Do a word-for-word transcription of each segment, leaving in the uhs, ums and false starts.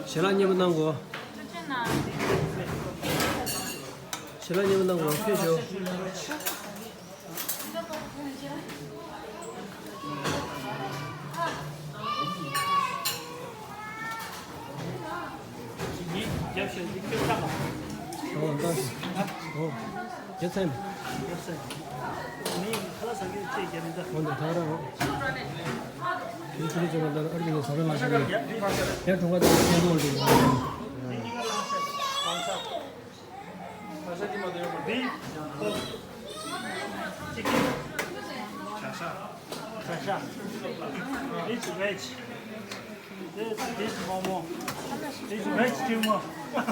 ཞལ་ལག་མཉེས་པོ་གནང་གོ། ཞལ་ལག་མཉེས་པོ་གནང་གོ། ཕེབས་ཤོག། ཨོ། ད། ཨོ། རྒྱལ་མཚན། ཨོ་ནི་ཁ་ལག་ཟ་མཁན་ཅིག་རྒྱ་མི་འདྲ། ཨོ་ནི་ད་ར་ཨོ། དེ་ཚོ་ཚོ་ལ་ཨར་མི་ནི་ཟ་ར་ལ་ཞིག་ཡ་གྲོང་ཁ་དང་ཆེན་པོ་འདུག། ཨ་ཤ་དེ་མ་དེ་ཡོད་པ་དེ། ཅིག་ཅ་ཤ། ཅ་ཤ། It's veg. This, this momo. It's veg tumor. Thank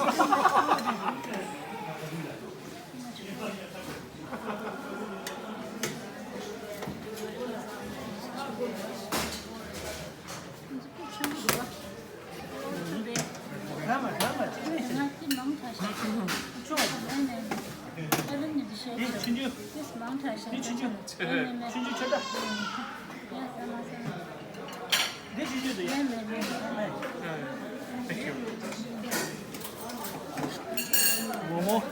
you. Momo.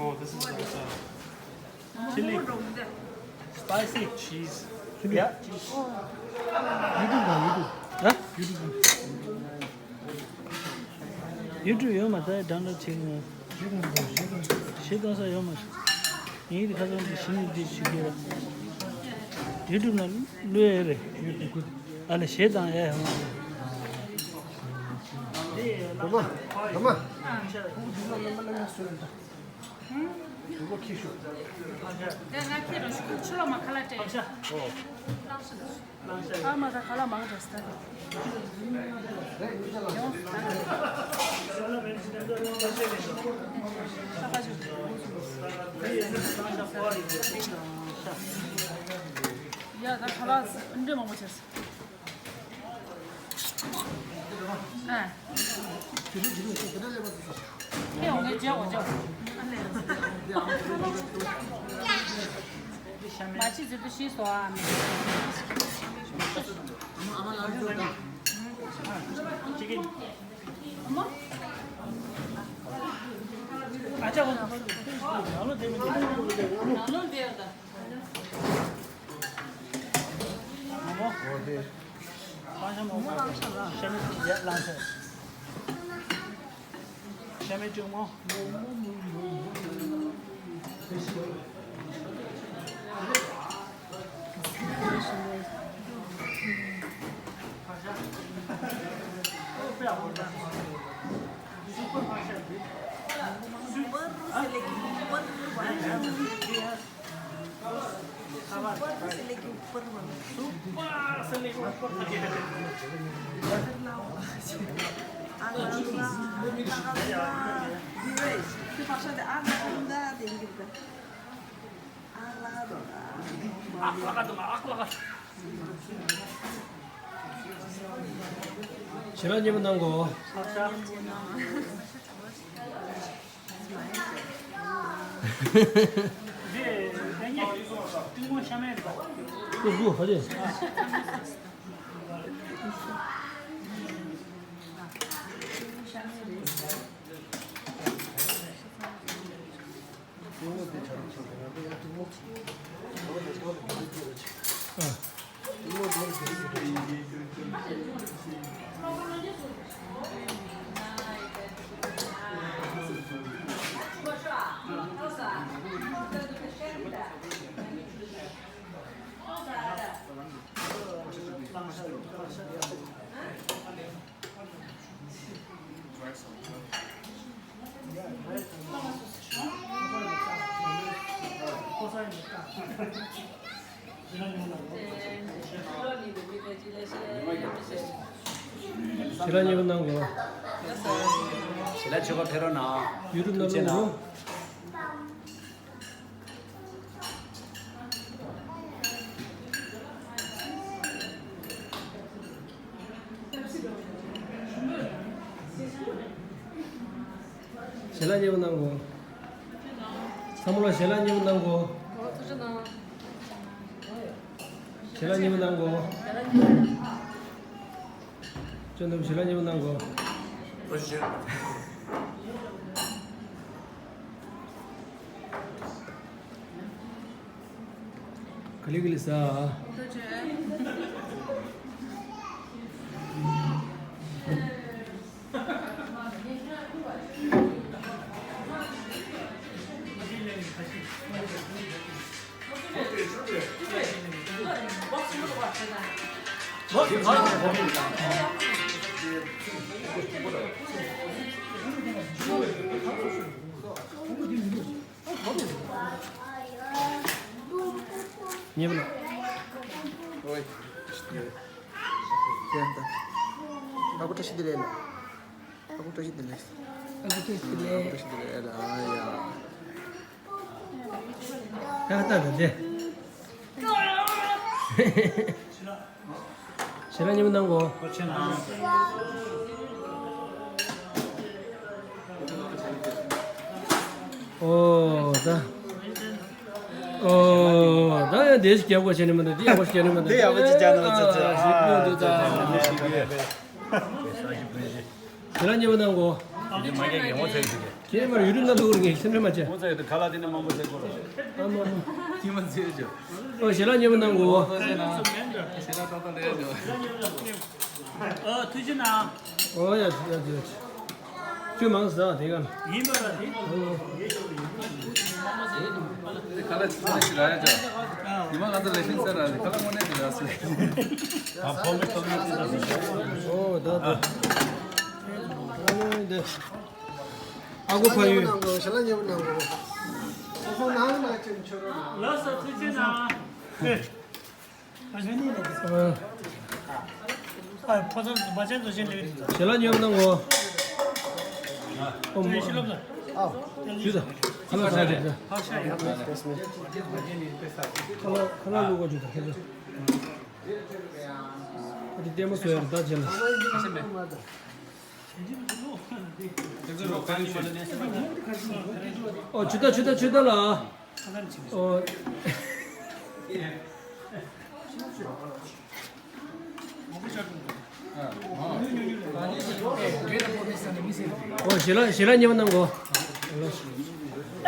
Oh, this is like uh, chili. Spicy cheese. Yeah, cheese. YouTube. ཨ། YouTube ཡོད་མ་ད་download བྱེད་ཀྱི་མེད། གཞས་གཏོང་ས་ཡོད་མ་རེད། ངའི་དེ་ཁ་སང་དེ་གཞི་ནས་འདི་བྱེད་ཀྱི་རེད། YouTube ནང་བླུག་ཡས་རེད། ཨ་ལས་གཞས་བཏང་ཡས་ཡོད་མ་རེད། དེ་ང་ཁྱེད་རང་ཤུགས་ཆུ་ལོག་མ་ཁ་ལག་སྤྲད། ཨ་མ་ད་ཁ་ལག་མང་དྲགས་སྟེ། ཡ་ད་ཁ་ལག་འདྲེ་མང་པོ་བྱས། ཨ། ཁྱེད་འོང་ངས་བརྗེད་འོང་བརྗེད་འོང་། མ་ཕྱི་ཟེར་དུ་ཤི་སོ་ཨ་མི། ཨ་མ། ཨ་ཅག་ང་ལོ་དེ་མི་འདུག། ང་ལོ་འདི་ཡོད་ད། ཨ་མ། ཨ་ཤ་མོ་མོ། ཤ་མེད་ཡ་ལང་ཤ། ཤ་མེད་ཅུང་མོ། ཞལ་ལག་མཉེས་པོ་གནང་གོ། ཞལ་ལག་མཉེས་པོ་གནང་དགོས། ཞལ་ལག་མཆོད་པ་ཕེབས་རོགས་གནང་། ཡུ་ཊུབ་ནང་ཐུགས་རྗེ་གནང་། ཞལ་ལག་མཉེས་པོ་གནང་དགོས། ཚང་མ་ལ་ཞལ་ལག་མཉེས་པོ་གནང་དགོས། ཞལ་ལག་མཉེས་པོ་གནང་གོ། ཅོ་ནུབ་ཞལ་ལག་མཉེས་པོ་གནང་གོ། ག་ལེ་ག་ལེ་ཟ། ཉེ་བ་ལ། ཨོའི། ཡ་ད། ཨ་ཁུ་བཀྲ་ཤིས་བདེ་ལེགས་ལ། ཨ་ཁུ་བཀྲ་ཤིས་བདེ་ལེགས། ཨ་ཁུ་བཀྲ་ཤིས་བདེ་ལེགས། ཨ་ཁུ་བཀྲ་ཤིས་བདེ་ལེགས་ལ། ཨ་ཡ། ད་ད་ད་དེ། ཞལ་ལག་མཉེས་པོ་གནང་གོ། ཨོ་ད། ཨོ་ད་ཡང་དེ་ཞིག་རྒྱབ་དགོས་བྱས་ནས་མ་འདུག་འདི་ཡག་པོ་ཞིག་རྒྱབ་ནས་མ་འདུག་འདི་ཡག་པོ་ཞིག་རྒྱབ་ནས་མ་འདུག་ཨ་ཞིག་ཀུན་འདུག་ད་ཞིག་ཀུན། ཞལ་ལག་མཉེས་པོ་གནང་གོ། དེ་མ་རྒྱག་གི་ངོ་ཚ་ཡོད་དུ་གི། ཁྱེད་མར་ཡུལ་དུ་ན་འདུག་རིང་སེམས་ཁྲལ་མ་བྱེད། ངོ་ཚ་ཡོད་དུ་ཁ་ལག་དེ་ནས་མང་པོ་བྱེད་དགོས་རོགས། ཨ་མ་མ། ཁྱེད་མ་ཚེ་ཡོད་ཅོ། ཨོ་ཞལ་ལག་མཉེས་པོ་གནང་གོ། ཨོ་ཚེ་ན། ཞལ་ལག་ཏག་ཏག་ལས་ཡོད་ཅོ། ཨོ་ཐུགས་རྗེ་གནང་། ཨོ་ཡ་ཡ་ཡ། ཁྱོད་མང་ཟ་དེ་ག་ལ། ཡིན་པ་ལ་དེ། ཨོ། དེ་ཁ་ལག་ཅིག་ཅིག་རག་ཡ་ཅོ། ཉི་མ་ང་ཚོ་ལས་ཤིང་ས་ར་རེད་ཁ་ལག་དངོས་གནས་ཅིག་རག་སོང་། ཨ་ཕོ་མོ་ཏོ་མོ་ཅིག་རག་སོང་། ཨོ་ད་ད། ཨོ་འདི། ཨ་ཁུ་ཕ་ཡུལ། ཞལ་ལག་མཉེས་པོ་གནང་གོ། ཞལ་ལག་མཉེས་པོ་གནང་གོ། ཁོ་ཁོ་ནང་ན་ཅིག་མཆོད་རོགས་གནང་། ལགས་སོ་ཐུགས་རྗེ་གནང་། ཨ། ཨ་ཕོ་ཚང་མ་ཅན་ཚོ་ཅན་ལེ། ཞལ་ལག་མཉེས་པོ་གནང་གོ། ཨོ་མོ། ཞུ་ད། ཁ་ལག་ཟ་རེད། ཁ་ལག་ཁ་ལག་བླུག་གོ་ཞུ་ད་ཁྱེད་ཚོ། ཨ་དེ་ལྟད་མོ་བཟོ་ཡ་རེད་ད་བྱས་ལ། ཨོ་ཆུ་ད་ཆུ་ད་ཆུ་ད་ལ། ཨོ། ཨོ་ཞལ་ལག་ཞལ་ལག་མཉེས་པོ་གནང་གོ། ཨ་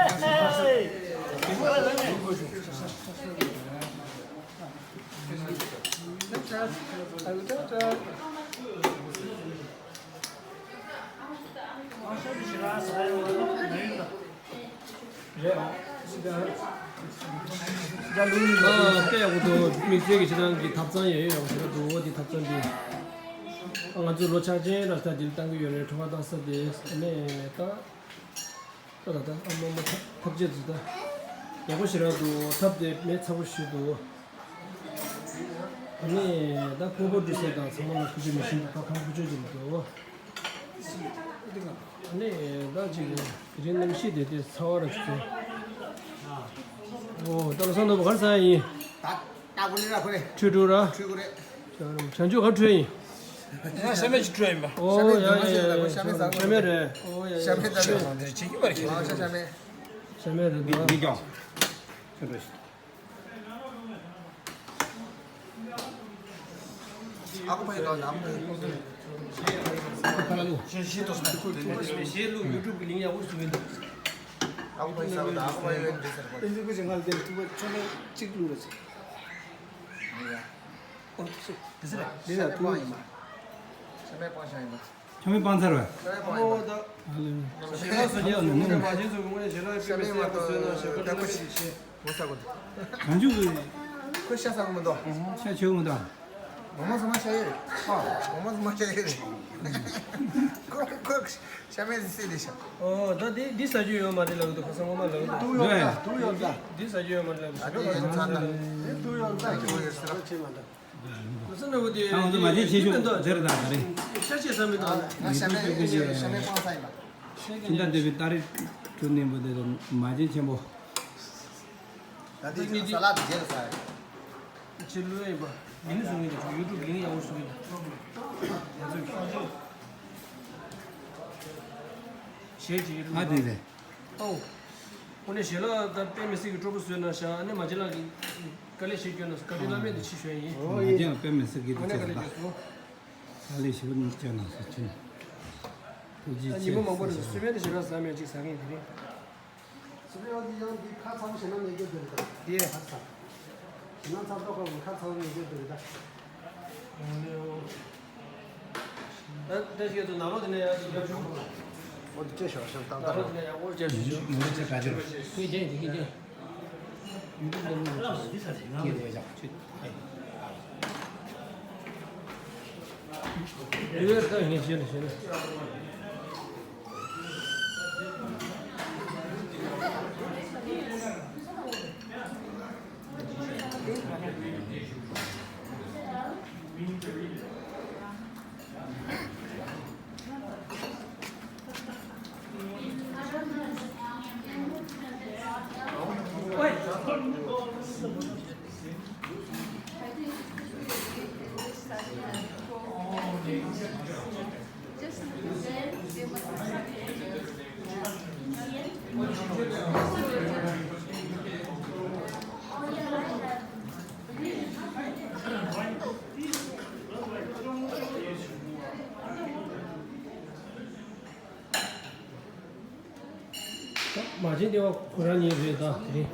དཔེ་ཡག་པོ་འདུག་དམིགས་བསལ་གྱི་ཕྱི་ནང་གི་ཐབ་ཚང་ཡང་ཡོད་ཡག་པོ་ཞེ་དྲག་འདུག་འོ་འདི་ཐབ་ཚང་འདི། ང་ཚོ་ལོ་ཆ་ཅན་ར་ས་འདིར་བཏང་གི་ཡོད་རེད། ཁྲོམ་པ་བཏང་ས་དེ་ཨ་ནི་ད། ད་ད་ད་ཨ་མ་མ་ཐབ་ཐབ་ཆས་ཚོ་ད། ཡག་པོ་ཞེ་དྲག་འདུག་ཐབ་དེ་མེ་ཚ་པོ་ཞིག་འདུག་ཨ་ནི་ད་ཕུང་པོ་འདྲུད་ས་དང་ཚང་མ་ལ་ཁུ་ཆུ་མི་ཤིན་ཏུ་ཕ་ཁང་ཁུ་ཆུ་ཅིག་འདུག་ཨ་ནི་ད་ཅིག་དེ་རིང་གནམ་གཤིས་དེ་དེ་ཚ་བ་ར་ཅིག་འདུག་ཨོ་ད་ལོ་སང་ནོར་བུ་ག་རེ་ཟ་ཡ་ཡིན། ད་ད་གུ་ནི་ར་ཁོ་རེ། ཁྲུས་ཁྲུས་ར། ཁྲུས་གུ་རེ། བྱང་ཆུབ་ག་ཁྲུས་ཡིན། ང་ཤ་མེད་ཅིག་ཁྲུས་ཡིན་པ། ཨོ་ཡ་ཡ་ཡ་ཡ། ཤ་མེད་ཟ་དགོས། ཤ་མེད་རེད། ཨོ་ཡ་ཡ། ཤ་མེད་ཟ་དགོས། འདིར་བྱེད་ཀྱི་མ་རེད། ཤ་མེད། ཤ་མེད་རེད་འདུག་ཨ། འདི་ཀྱང་། ཁྱོད་འགྲོ་ཤིག་ཨ་ཁུ་ཕ་ཡི་དོན་དུ་ཨ་ཁུ་ཕ་ཡི་དོན་དུ། ཞེས་ཞེས་ཏོ་ཟེར། ཞེས་ལུགས་ཡུ་ཊུབ་ཀྱི་ལིང་ཡག་པོ་ཞིག་ཡོད་འདུག་ཨ་ཁུ་ཕ་ཡི་ས་རུ་དང་ཨ་ཁུ་ཕ་ཡི་ཡོད་འདུག་ཟེར་གོ། ཨེ་འདི་ཀུ་ཅི་ང་ལ་དེ་ཐུག་པ་ཆོ་མེད་གཅིག་བླུགས་ར་ཟེར། ཨོ་ཏུ་སུ་དེ་ཟེར་རེད། དེ་ལ་ཐུག་པ་ཡིན་པ། ཤ་མེད་སྤང་ཤ་ཡིན་པ། ཆ་མེད་སྤང་ཚར་བས། ཨོ་ད། ཞེ་ལ་སོ་རྒྱལ་སོ་ངོ་ནས་མ་བྱན་ཚོ་གི་ངོ་ནས་ཞེ་ལ་པི་པི་སེ་ཡག་པོ་བཟོས་ན་ཞེ་ཁོ་ལྟ་བུ་ཞིག་བྱེད། ངོ་ས་གོ་ད། གང་བྱུང་གི། ཁོས་ཤ་ཟ་གི་མི་འདུག་ཤ་ཆོས་མི་འདུག་ངོ་མ་ཟ་མ་ཤ་ཡོད་རེད། ཨ་ངོ་མ་ཟ་མ་ཤ་ཡོད་རེད། ཁོ་ཁོ་ཤ་མེད་ཟི་སི་ལས་ཤ། ཨོ་ད་འདི་འདི་ཟ་རྒྱུ་ཡོད་མ་རེད་ལབ་འདུག་ཁ་སང་ངོ་མ་ལབ་འདུག་དུག་ཡོད་ད་དུག་ཡོད་ད། འདི་ཟ་རྒྱུ་ཡོད་མ་རེད་ལབ་འདུག་ད་དུག་ཡོད་ད། ཁྱོད་ཡོད་ས་ར་ཆེ་མ་ད། ང་ཚོ་ནང་བོ་དེ་ང་ཚོ་མ་བྱན་ཆེ་ཤོས་ཟེར་དང་ད་རེད། ཤ་ཆེ་ས་མི་འདུག་ང་ཤ་མེད་ཤ་མེད་སྤང་ས་ཡིན་པ། ཁྱིམ་བདག་འདོད་པའི་སྟ་རེ་གྲུ་ནས་བོ་དེ་མ་བྱན་ཆེན་པོ། ད་དེ་ཅིག་ས་ལ་དེ་རྗེས་ལ་ས་རེད། ཕྱི་ལུས་ཡིན་པ། ལིང་བཟོ་གི་འདུག་ཡུ་ཊུབ་ལིང་ཡག་པོ་བཟོ་གི་འདུག་ང་ཚོ་གཞས་ཅིག་ཡོད་ཨ་དེ་རེད། ཨོ། དངོས་གནས་ཞལ་ལག་ད་དཔེ་མི་སྲིད་ཀྱི་སྤྲོ་པོ་བཟོས་གནང་ཤག་ཨ་ནི་མ་བྱན་ལགས་ཀྱིས་དཀའ་ལས་ཞིག་བསྐྱོན་གནང་སོང་། བཀའ་དྲིན་བླ་མེད་དུ་ཆེ་ཞུ་ཡ་ཡིན། ཨོ་ཡེ། མ་བྱན་ལགས་དཔེ་མི་སྲིད་ཀྱི་དངོས་གནས་དཀའ་ལས་བསྐྱོན་སོང་། དཀའ་ལས་ཞེ་པོ་བསྐྱོན་གནང་སོང་། ཁྱེད་ཉིན་མོ་མང་པོ་རེད། སུ་མེད་དེ་ཞལ་ལག་ཟ་མེད་ཅིག་ཟ་ངེས་དེ་རིང་། སུ་མེད་འོ་དེ་ཡང་འདི་ཁ་ཚ་བོ་ཞེ་ན་མེད་རྒྱུ་དེ་རེད་ད། དེ། ཁ་ཚ། ཞེ་ན་ཚ་ཏོག་ཁ་ཁ་ཚ་བོ་མེད་རྒྱུ་དེ་རེད་ད། ད་ད་ཞིག་ཏུ་ནང་ལོགས་དེ་ནས་ཡར་ཞིག་ཡར་བྱུང་། འོ་དེ་ཅེ་ཞོག་ཞང་ཏང་ཏང་། ནང་ལོགས་དེ་ནས་ཡར་འོ་ཅེ་ཞིག་བྱུང་། མི་ཚེ་ག་ཅིར། ཁོས་རྒྱན་དེ་གིས་རྒྱན། ཡུལ་དུ་ལྟ་བུ་ཡོད་ཆོག་ཁྱེད་དེ་ཡོད་ཆོག་ཁྱེད། ཡུལ་ལྟ་ངས་བཤད་ལ་བཤད་ལ། མ་བྱན་དེ་བ་ཁོ་རང་གཉིས་རེད་ད། དེ་རིང་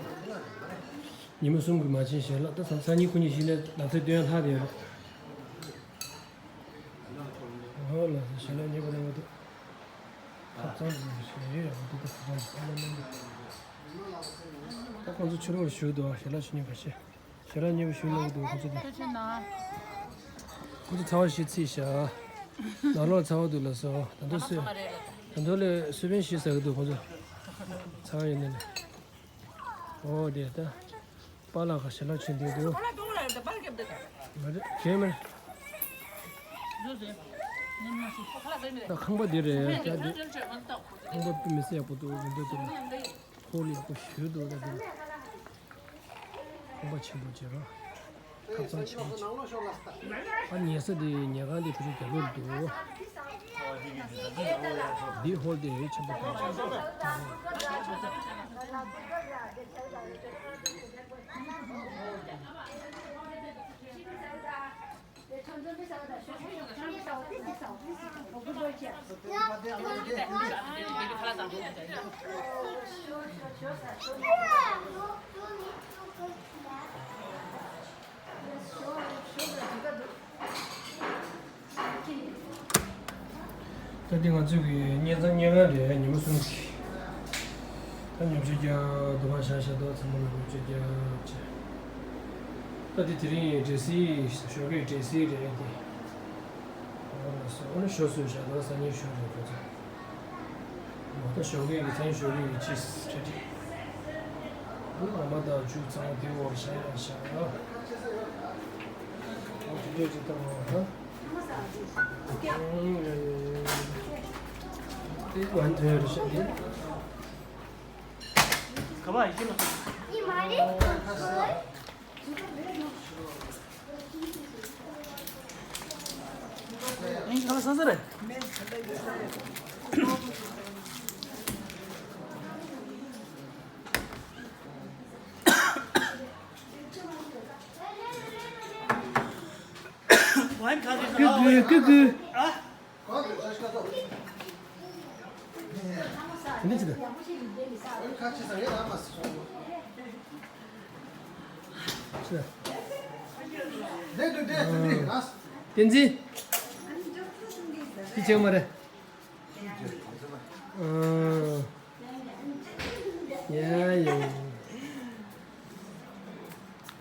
ཉིན་མོ་གསུམ་གྱི་མ་བྱན་ཞལ་ལག་ད་སང་སང་ཉིན་ཁོ་གཉིས་གཞི་ནས་ལག་རྩལ་སྟོན་ཡ་ལྷག་དེ་རེད། ཨོ་ལགས་སོ། ཞལ་ལག་མཉེས་པོ་གནང་གི་འདུག་ཐབ་ཚང་དུ་ཞལ་ཡོད་ཡག་པོ་འདུག་ད་ཐབ་ཚང་དུ་ཨ་ལ་ལ་ལ། ད་ཁོང་ཚོ་ཕྱི་ལོགས་ལ་བཞུགས་འདུག་ཞལ་ལག་མཆོད་མཁན་ཁ་ཤས། ཞལ་ལག་མཉེས་པོ་ཞུ་གནང་གི་འདུག་ཁོང་ཚོ་དེ། ཁྱོད་ཆོས་ན། ཁོང་ཚོ་ཚ་བ་ཞིག་ཚིག་བཞག་ནང་ལོགས་ཚ་བ་འདུག་ལགས་སོ། ད་དུང་སུས། ད་དུང་ལས་སུས་བེན་ཞིག་ཟ་གི་འདུག་ཁོང་ཚོ། ཚ་བ་ཡོད་ནི་ནི། ཨོ་དེ་ད། པཱ་ལགས་ཀྱིས་ཞལ་ལག་མཆོད་བསྡད་འདུག་མ་རེད་གས་མ་རེད། ད་ཁང་པ་འདི་རེད་ད་འདི། ཁང་པ་དཔེ་མི་སྲིད་ཡག་པོ་འདུག་མི་འདུག་འདི་ལ། ཧོལ་ཡག་པོ་ཞེ་པོ་འདུག་ད་འདི་ལ། ཁང་པ་ཆེན་པོ་ཅིག་རེད། ཐབ་ཚང་ཆེན་པོ་ཅིག་ཨ་ཉལ་ས་དེ་ཉལ་ཁང་དེ་ཕ་གི་རྒྱབ་ལོགས་འདུག་འདི་ཧོལ་དེ་ཆེན་པོ་གང་ཅིག་ད་འདི་ང་ཚོའི་གི་བསྙེན་ཚང་བསྙེན་ཁང་རེད། ཉིན་མོ་གསུམ་གྱི། ད་ཉམས་ཞིབ་རྒྱག་འདུ་ཁང་བཞག་བཞག་འདུག་ཚང་མ་ལ་ཉམས་ཞིབ་རྒྱག་བྱས། ད་འདི་དེ་རིང་འབྲས་སིལ་ཞོགས་ཀའི་འབྲས་སིལ་རེད་འདི། འོ་ལགས་སོ། འོ་ན་ཞོ་བཟོས་བཞག་འདུག་སང་ཉིན་ཞོ་རེད་ཁོ་ཚོ། འོ་ད་ཞོགས་ཀའི་གི་ཚན་ཞོགས་ཀའི་གི་ཅིས་རེད་འདི། འོ་ངོ་མ་དང་མཇུག་ཚང་འདི་འོག་བཞག་ཡ་བཞག་འོ་དེ་འདྲས་ཅིག་བཏང་བ་ཧ། དེ་ཝན་ཐོན་རེད་ཤག་འདི། ག་པར་ཡིན་ལ། ཨིན་ག་ལ་ས་ས་རེད། ཀུ་ཀུ་ཀུ་ཀུ། ཨ། དེ་འདྲ་ཅི་ད། ཅི་ད། བསྟན་འཛིན། ཅི་བྱེད་མ་རེད། ཨ། ཡ་ཡ་ཡ།